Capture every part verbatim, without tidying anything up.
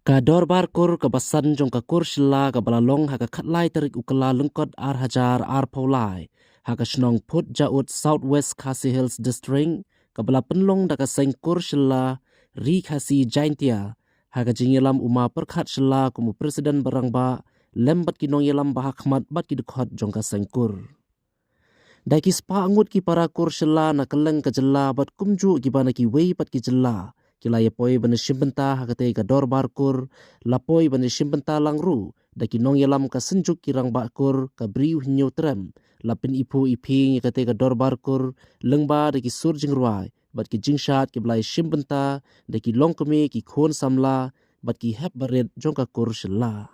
Ka Dorbar Kur kaba san jong ka Kur Shylla kaba la long ha ka khatlai tarik u Kyllalyngkot ar hajar arphew lai, ha ka shnong Phutjaud, South West Khasi Hills District, kaba la pynlong da ka seng Kur Shylla Ri Khasi Jaintia, ha ka jingïalam u Ma Pyrkhat Shylla kum u President ba rangbah, lem bad ki nongïalam ba ha khmat bad ki dkhot jong ka seng Kur. Da ki spah ngut ki para Kur Shylla na kylleng ka jylla bad kumjuh kiba na kiwei pat ki jylla, ki la ïa poi ban ïashim bynta ha katei ka Dorbar Kur, la poi ban ïashim bynta lang ruh da ki nongïalam ka Synjuk ki Rangbah Kur ka Bri U Hynñiewtrep, la pyniphuh iphieng ïa katei ka Dorbar Kur lyngba da ki sur jingrwai bad ki jingshad kiba la ïashim bynta da ki longkmie, ki khun samla bad ki hep barit jong ka Kur Shylla.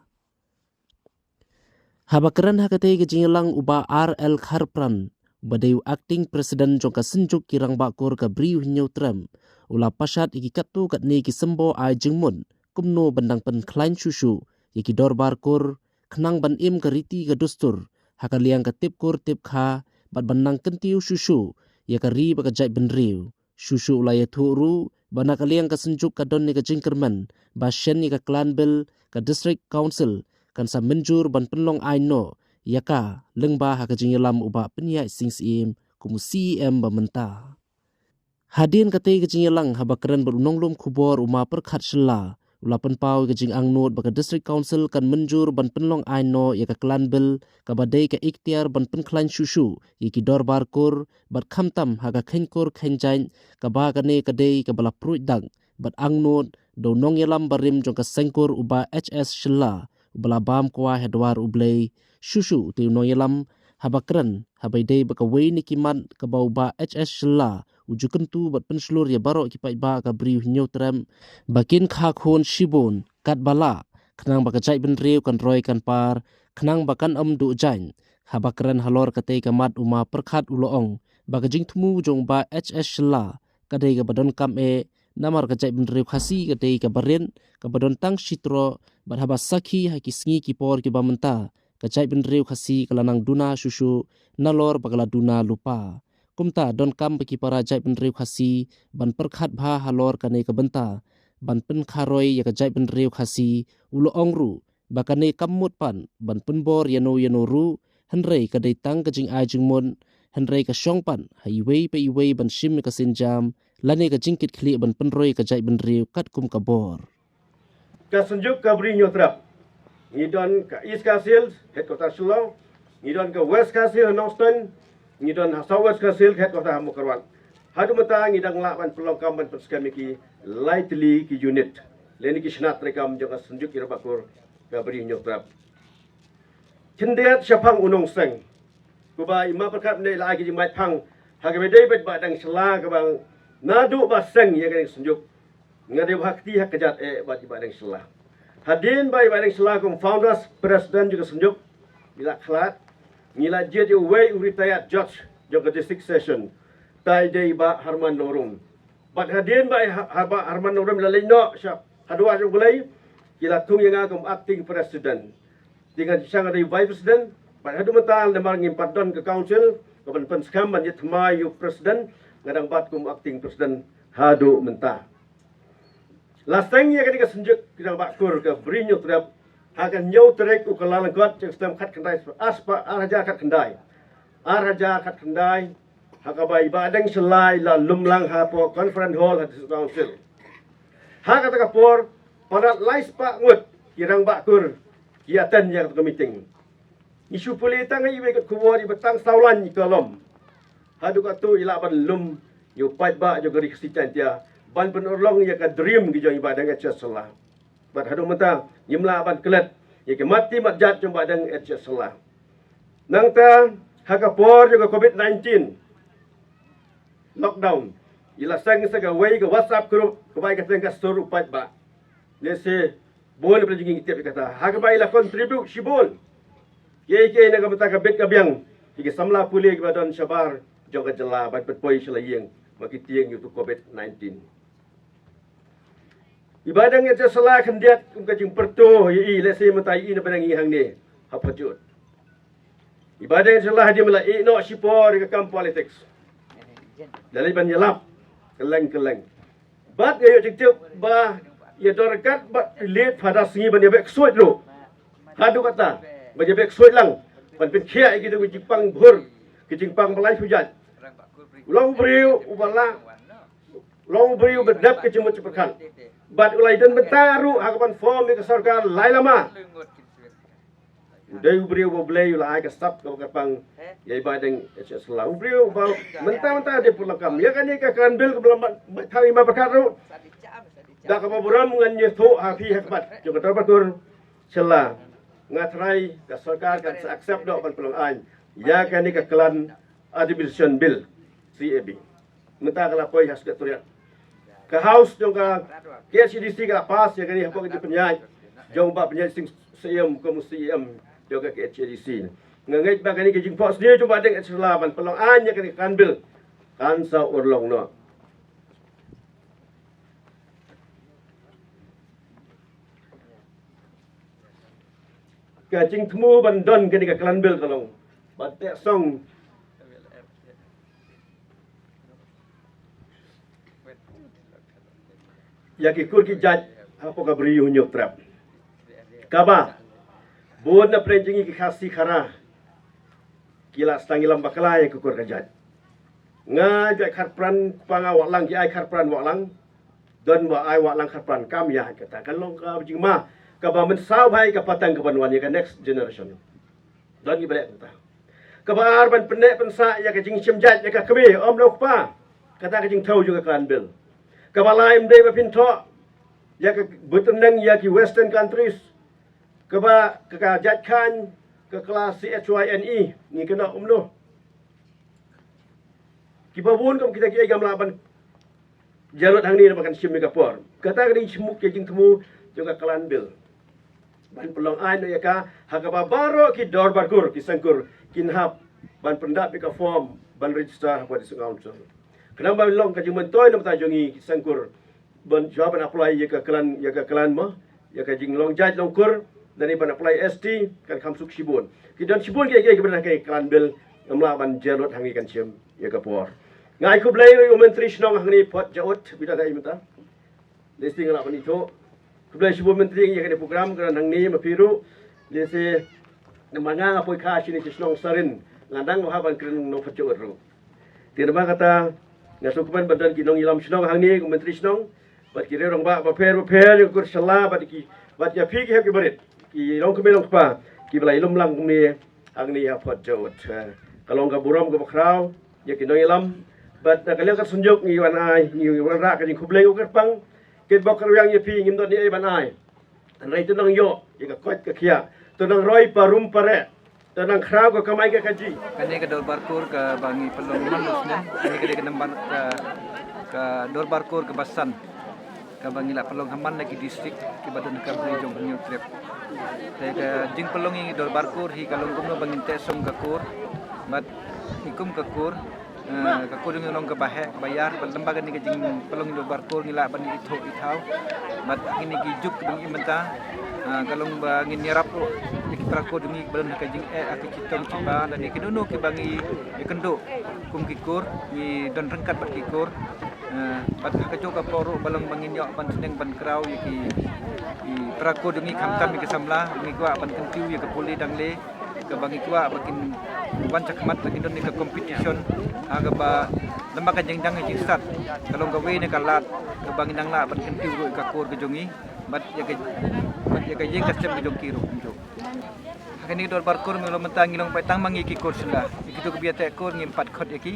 Haba kren ha katei ka jingïalang u Bah R L Kharpran, uba dei u Acting President jong ka Synjuk ki Rangbah Kur ka Bri U Hynñiewtrep, u la pynshad ïa ki katto katne ki symboh ai jingmut kumno ban nang pynkhlaiñ shuh shuh ïa ki Dorbar Kur, khnang ban im ka riti ka dustur ha ka liang ka tip kur tip kha, bad ban nang kyntiew shuh shuh ïa ka ri bad ka jaitbynriew. Shuh shuh u la ïathuh ruh ba na ka liang ka Synjuk ka don ïa ka jingkyrmen ba shen ïa ka Clan Bill, ka District Council kan sa mynjur ban pynlong aiñ noh ïa ka, lyngba ha ka jingïalam u Bah Pynïaid Sing Syiem kum u C E M ba mynta. Hadien katei ka jingïalang, haba kren bad u nonglum khubor u Ma Pyrkhat Shylla, u la pynpaw ïa ka jingangnud ba ka District Council kan mynjur ban pynlong aiñ noh ïa ka Clan Bill, kaba dei ka iktiar ban pynkhlaiñ shuh shuh ïa ki Dorbar Kur, bad khamtam ha ka kheiñ kur kheiñ jait, kaba kane ka dei kaba la pruid dak bad angnud da u nongïalam barim jong ka seng Kur u Bah H S Shylla, uba la bam kwai ha dwar U Blei. Shuh shuh u tei u nongïalam, haba kren, haba ïadei bad kawei na ki mat kaba u Bah H S Shylla u ju kyntu bad pynshlur ïa baroh ki paidbah ka Bri U Hynñiewtrep ba kin kha khun shibun katba lah, khnang ba ka jaitbynriew kan roi kan par, khnang ba kan ym duh jaiñ. Haba kren halor katei ka mat u Ma Pyrkhat u la ong ba ka jingthmu jong u Bah H S Shylla ka dei kaba donkam eh, namar ka jaitbynriew Khasi ka dei kaba rit, kaba don tang shi troh, bad haba sakhi ha ki sngi ki por kiba mynta, ka jaitbynriew Khasi ka la nang duna shuh shuh nalor ba ka la duna lypa. Kumta donkam ba ki para jaitbynriew Khasi ban pyrkhat bha halor kane ka bynta, ban pynkharoi ïa ka jaitbynriew Khasi. U la ong ruh ba kane kam mut pat ban pynbor ïano ïano ruh, hynrei ka dei tang ka jingai jingmut, hynrei ka shong pat ha iwei pa iwei ban shim ïa ka sienjam lane ka jingkitkhlieh ban pynroi ïa ka jaitbynriew katkum ka bor. Ka Synjuk ka Bri U Hynñiewtrep, ngi don ka East Khasi Hills, headquarter Shillong, ngi don ka West Khasi Hills ha Nongstoiñ, ngi don ha South West Khasi Hills, headquarter ha Mawkyrwat. Haduh mynta ngi dang lah ban pynlong kam ban pynskhem ïa ki lai tylli ki unit lane ki shnat treikam jong ka Synjuk ki Rangbah Kur ka Bri U Hynñiewtrep. Khyndiat shaphang u nongseng, kumba i Ma Pyrkhat mynne i la ai ka jingmait phang ha kaba ïadei bad Bah Deng Shylla, kaba naduh ba seng ïa kane ka Synjuk, nga dei ba ha kti ha kjat eh bad i Bah Deng Shylla. Hadien ba i Bah Deng Shylla kum founders president jong ka Synjuk i la khlad, ngi la jied ïa uwei u retired judge jong ka district session, utai dei i Bah Harman Nongrum. Bad hadien ba i ha, ha, Bah Harman Nongrum i la leit noh sha ha dwar jong U Blei, ki la thung ïa nga kum acting president. Te nga shang nga dei vice president, bad haduh mynta namar ngim pat don ka council kaban pynskhem ban ïa thymmai ïa u president, nga dang bat kum acting president haduh mynta. La seng ïa kane ka Synjuk ki Rangbah Kur ka Bri U Hynñiewtrep ha ka hynñiew tarik u Kyllalyngkot, jong ka snem khatkhyndai, ar spah, ar hajar khatkhyndai. Ar hajar khatkhyndai, ha kaba i Bah Deng Shylla i la lum lang hapoh conference hall ha District Council. Ha kata ka por, palat lai spah ngut ki Rangbah Kur ki attend ïa kata ka meeting. Ngi shu pule tang ha iwei i kot khubor iba tang saw lain i column. Haduh katto i lah ban lum ïa u paidbah jong ka Ri Khasi Jaiñtia ban pynurlong ïa ka dream ka jong i Bah Deng H S Shylla. Bad haduh mynta ngim lah ban klet ïa ki mat ti mat jat jong Bah Deng H S Shylla. Nangta ha ka por jong ka covid nineteen lockdown, i la seng sa kawei ka WhatsApp group kaba ai ka seng ka Sur U Paidbah. Lehse bun na pdeng jong ngi ki tip ïa kata, ha kaba i la contribute shibun. Kiei kiei na ka bynta ka bit ka biang ïa ki samla pule kiba don shabar jong ka jylla ban pynpoi sha la ïing ba ki tieng ïa u covid nineteen. I Bah Deng H S Shylla khyndiat kum ka jingpyrto ïa i, lehse mynta i na bynta ngi hangne ha Pyrjut. I Bah Deng H S Shylla hadien ba la ïeh noh shipor ïa ka kam politics, la leit ban ïalap kylleng kylleng. Bad nga ïoh jingtip ba Ïa don ryngkat bad leit pada sngi ban ïa beh ksuid ruh. Haduh katta ban ïa beh ksuid lang ban pynkhiah ïa kito ki jingpang bhur, ki jingpang ba laiphew jait. U long u briew uba la, u long u briew uba dep ka jingmut jingpyrkhat. Bad u la ïadon bynta ruh ha kaban form ïa ka sorkar lai lama. U dei u briew uba U Blei u la ai ka sap kaba kyrpang ïa i Bah Deng H S Shylla. U briew uba mynta mynta dei pud lang kam. Ïa kane ka Clan Bill kaba la mat, mat thang i ma pyrkhat ruh. Da kaba burom ngan ïathuh ha phi ha khmat jong ka Dorbar Kur Shylla. Nga tharai ka sorkar kan sa accept noh ban pynlong aiñ ïa kane ka Clan Administration Bill, C A B. Mynta ka la poi ha Secretariat. Ka House jong ka K H A D C ka la pass ïa kane hapoh ka jingpynïaid jong Bah Pynïaid Sing Syiem kum u C E M jong ka K H A D C. Nga ngeit ba kane ka jingphohsniew jong Bah Deng H S Shylla ban pynlong aiñ ïa kane ka Clan Bill kan sa urlong noh. Ka jingthmu ban don kane ka Clan Bill ka long ban teh song ïa ki kur ki jait hapoh ka Bri U Hynñiewtrep. Kaba bun na pdeng jong ngi ki Khasi Khara ki la sdang ïalam bakla ïa ki kur ka jait. Nga jait khatpran kpa nga Wahlang, ki ai khatpran Wahlang. Don ba ai Wahlang khatpran kam ïa kata kan long ka jingma kaba mynsaw bha ïa ka pateng kaban wan ïa ka next generation. Don ngi ba leh kata. Kaba ar ban pynneh pynsah ïa ka jingshim jait ïa ka kmie, ym na u kpa. Kata ka jingthew jong ka Clan Bill. Kaba lai ym dei ba phin thoh ïa ka btneng ïa ki western countries. Kaba ka, ka jait khaiñ ka kla C H Y N E ngi kynnoh kumno. Kiba bun kum kita ki ei kam lah ban jia lut hangne namar kan shim ïa ka por. Kata ka dei shim ka jingthmu jong ka Clan Bill. Ban pynlong aiñ noh ïa ka ha kaba baroh ki Dorbar Kur, ki Seng Kur kin hap ban pyndap ïa ka form ban register hapoh District Council. Khnang ban long ka jingmyntoi na bynta jong ngi ki Seng Kur ban shuwa ban apply ïa ka Clan, ïa ka Clan mo, ïa ka jinglong jait long kur, lane ban apply S T kan kham suk shibun. Ki don shibun ki, ki, ki ban ha ka Clan Bill, ngam lah ban jia lut hangne kan shim ïa ka por. Nga ai khublei ruh ïa u Myntri Shnong hangne Phot Jaud, bad ïa i mynta. Lehse nga lah ban ithuh. Khublei shibun Myntri ïa kane program ka don hangne ma phi ruh. Lehse namar nga nga poi kha shane sha shnong Sarin, nga dang hap ban kren nong Phot Jaud ruh. Te namar kata nga sngewkmen ba don ki nongïalam shnong hangne, ki Myntri Shnong bad ki riew rangbah bapher bapher jong ka kur Shylla bad ki, bad ïa phi ki hep ki barit, ki longkmie longkpa kiba la ïalum lang kumne hangne ha Phot Jaud. Ka long ka burom kaba khraw ïa ki nongïalam bad na ka liang ka synjuk ngi wan ai, ngi wanrah ka jingkhublei kaba kyrpang. Kitbok kyrwiang ïa phi, ngim don ei ei ban ai. Hynrei to nang ïoh ïa ka koit ka khiah, to nang roi parum pareh, to nang khraw ka kamai ka kajih. Kane ka Dorbar Kur kaba ngi pynlong man u snem, kane ka dei ka nambar ka, ka Dorbar Kur kaba san kaba ngi la pynlong ha man la ki district kiba don ha ka Bri jong Hynñiewtrep. Te ka jingpynlong ïa ka Dorbar Kur hi ka long kumno ba ngin teh song ka kur bad ngi kum ka kur, eh, ka kur jong ngi long kaba heh, kaba ïar, bad lyngba kane ka jingpynlong ïa ka Dorbar Kur ngi lah ban ithuh ithaw. Bad ha kine ki juk kiba ngi im mynta, eh, ka long ba ngin ïarap ruh ïa ki para kur jong ngi kiba don ha ka jingeh, ha ka shitom shiba, lane kino kino kiba ngi ïakynduh kum ki kur, ngi don ryngkat bad ki kur. Eh, bad ha kajuh ka por ruh ba long ba ngin ïoh ban sneng ban kraw ïa ki, ki para kur jong ngi khamtam ïa ki samla, ngi kwah ban kyntiew ïa ka pule dangle kaba ngi kwah ba kin wan shakhmat, ba kin don ïa ka competition ha kaba lem bad ka jingdang ka jingstad ka long kawei na ka lad kaba ngin nang lah ban kyntiew ruh ïa ka kur ka jong ngi bad ïa ka, bad ïa ka ïing ka sem ka jong ki ruh kumjuh. Ha kane ka Dorbar Kur mynta ngi long paidbah tang ma ngi ki kur Shylla, ïa kito kiba ïateh kur ngim pat khot ïa ki.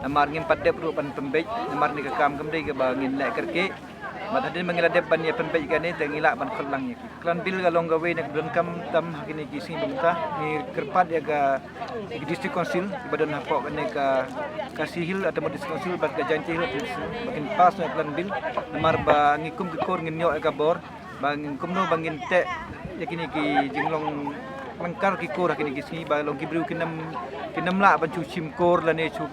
Namar ngim pat dep ruh ban pynbeit, namar kane ka kam kam dei kaba ngin leh kyrkieh. Bad hadien ba ngi la dep ban ïa pynbeit kane te ngi lah ban khot lang ïa ki. Clan Bill ka long kawei na ka donkam tam ha kine ki sngi mynta. Ngi kyrpad ïa ka, ïa ka District Council kiba don hapoh kane ka Khasi Hills Autonomous District Council bad ka Jaintia Hills Autonomous District Council ba kin pass ïa ka Clan Bill. Namar ba ngi kum ki kur ngin ïoh ïa ka bor ba ngin kumno ba ngin teh ïa kine ki jinglong lyngkar ki kur ha kine ki sngi ba long ki briew kin ym, kin ym lah ban shu shim kur lane shu,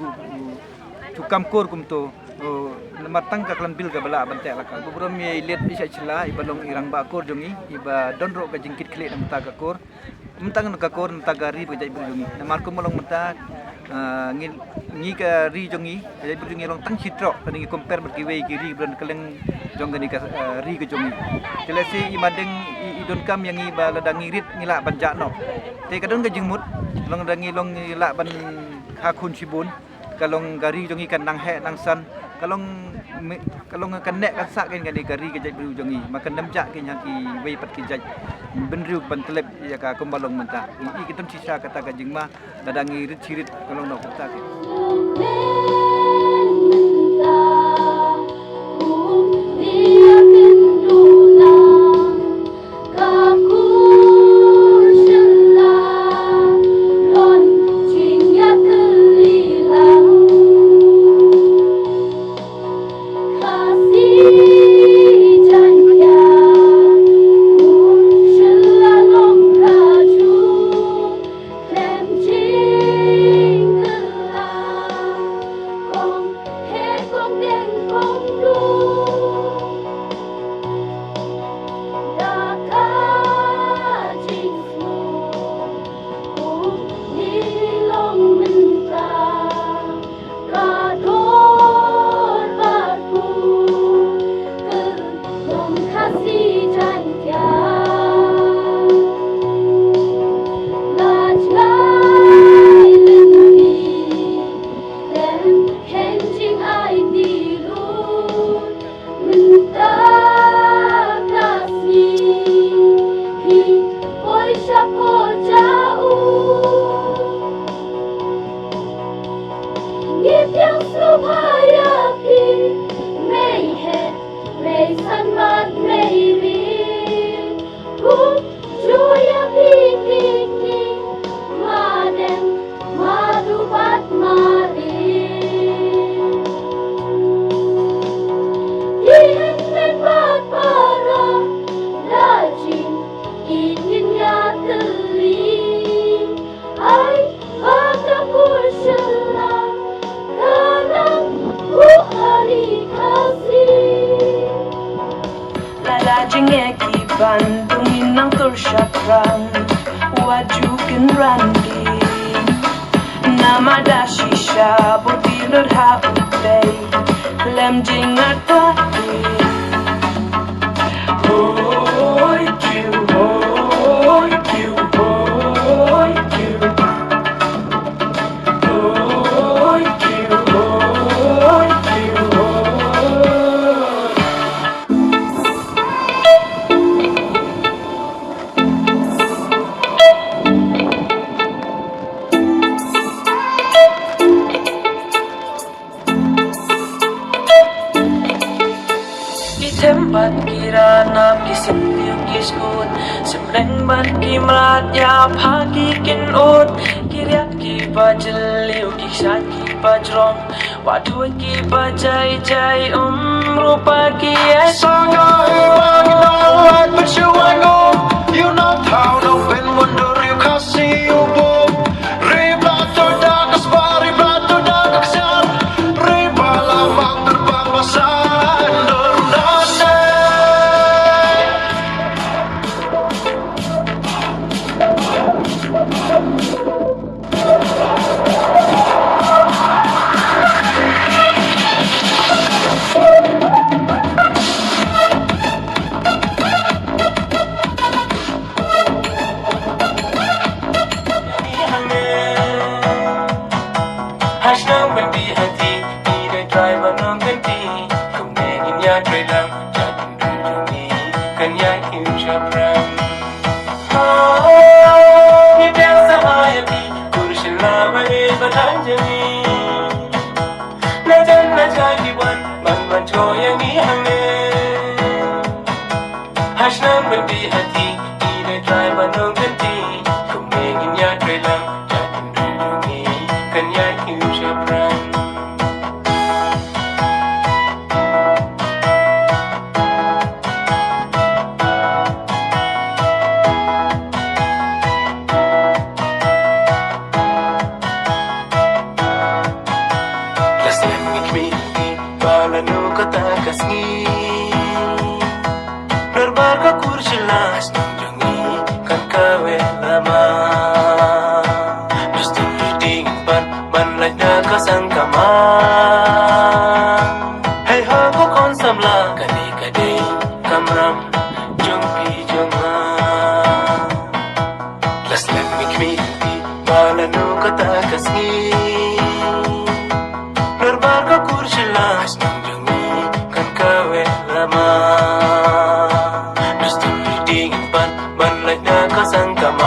shu kam kur kumto. Oh, namar tang ka Clan Bill kaba lah ban teh lakam. Ba burom ïa i Late Ishak Shylla iba long i rangbah kur jong ngi, iba don ruh ka jingkitkhlieh na bynta ka kur. Ym tang na ka kur, na bynta ka ri bad ka jaitbynriew jong ngi. Namar kumba long mynta Ah, ngi, ngi ka ri jong ngi, ka jaitbynriew jong ngi long tang shi trok, lada ngi compare bad kiwei ki ri ba don kylleng jong kane ka, ah, ri ka jong ngi. Te lehse i Madeng i, i donkam ïa ngi ba lada ngi rit ngi lah ban jah noh. Te ka don ka jingmut, long lada ngi long ngi lah ban kha khun shibun, ka long ka ri jong ngi kan nang heh nang san, ka long me-, ka long kan neh kan sah kein kane ka ri ka jaitbynriew jong ngi, ma kan ym jah kein ha kiwei pat ki jaitbynriew ban tlep ïa ka kumba long mynta. Ngi i ka don shisha kata ka jingma, lada ngi rit shi rit ka long noh kumta kein. Lada jingeh ki ban dung in nang tur shaphrang, wat ju kynran di. Namar da shisha bud di lut ha u Blei, lem jingngeit ta di. Oi kiu, oi kiu, oi kiu. Ki them bad ki ranam, ki symliu ki skud, symreng bad ki mrad, ïa pha ki kynut, ki riat ki ba jylliew, ki shait ki ba jrong, wa duh ki ba jai jai, um rupa ki ai. Sanga u ang nong lai pynshua ngo, you know how no pen mundur you kasi u bum. Ri bla tu da ka spa, ri bla tu da ka ksiar, ri bla la mang terbang basan dur nane. Hashtag benti hati, ina try ba nong benti, kumne in ya try lang, jat in try jong ni, kan ya in sha pran. Oh, ni biasa ya bi, kurushin la ba ni ba tan jani. Na jan na jan di wan, ban ban cho ya ni hangne. Hashnam benti hati, ina try ba nong benti, kumne in ya try lang, jat in try jong ni, kan ya in sha pran. Last night with me, ba la nu kata ka sngi. Nar bar ka kur shi la sngi jong ngi kan ka wei lama. Just reading ban ban Kur shylla, ha shnong jong ngi kan kaweh lama. Dustur riti ngin pan, ban lait na ka sang kamai.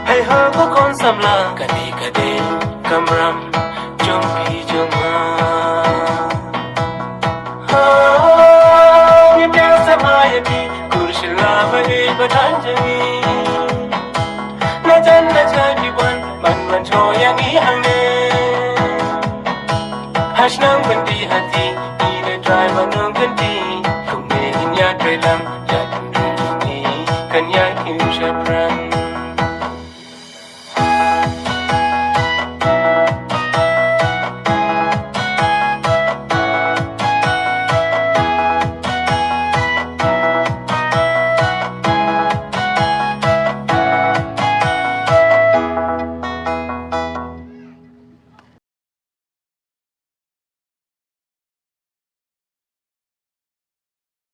Hei ho ko khun samla, kane ka dei kamram jong phi jong nga. Ha, ngi pdiang samla ïa phi, kur shylla bad ïeit ba don jong ngi. Na jan na jngai phi wan, ban wan shu ïa ngi hangne. Ha shnong Byndi Hati, ngi dei trai ba nongkynti.